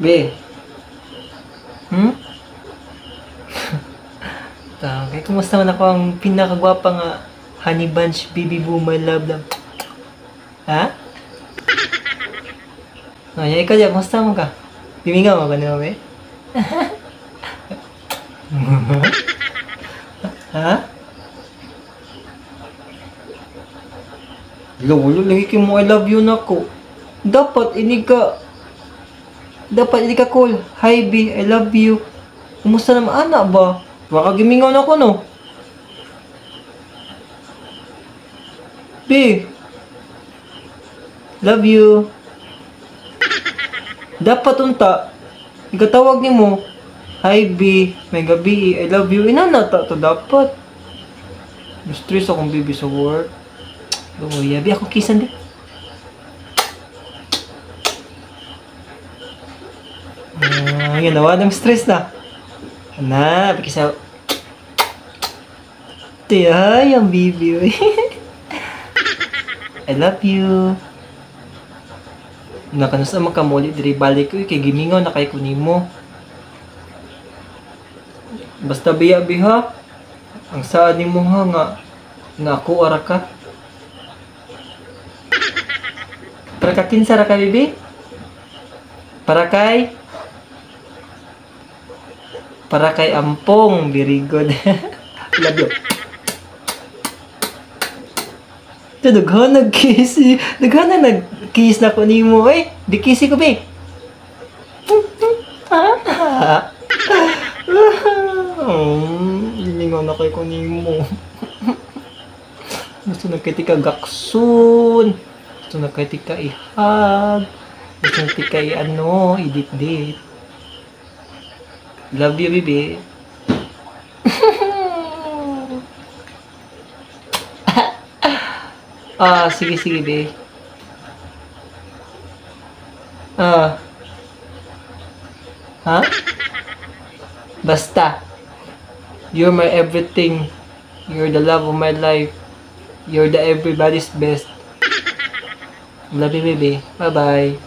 Be. Hmm? Okay, kumusta man ako ang pinakagwapa nga honey bunch, baby boo, my love love. Ha? Oh, ya, ikaw diya, kumusta mo ka? Bimingaw mo ba niyo, be? Ha? Lolo, lagi kay mo I love you na ko. Dapat ini ka call. Hi, B, I love you. Kumusta naman, anak ba? Baka gimingaw na ko, no? B, love you. Dapat unta, ikatawag ni mo, hi B, may gabi, I love you. Inana ta to dapat. Stress akong baby sa work. Luya, bi ako kisan di. Ah, yan, nawa ng stress na. Ana, pakisa. Ay, ang baby. I love you. Nakanusa man ka muli diri balik ko kay gimingaw na kay kunimo. Basta biya biha. Ang saad nimo ha nga nga ako ara ka. Para ka kinsa ra ka bibi? Para kay Ampong, very good. Love you. Ito, daghan nag-kiss. Daghan na nag-kiss na ko nimo eh. Di kiss ko, be. Gimingaw na kay ko nimo. Gusto na kay tika gaksun. Gusto na kay tika ihag. Gusto na tika i-ano, i-dit-dit. Love you, baby. Ah, sige, sige, babe. Ah. Ha? Basta. You're my everything. You're the love of my life. You're the everybody's best. Love you, baby. Bye-bye.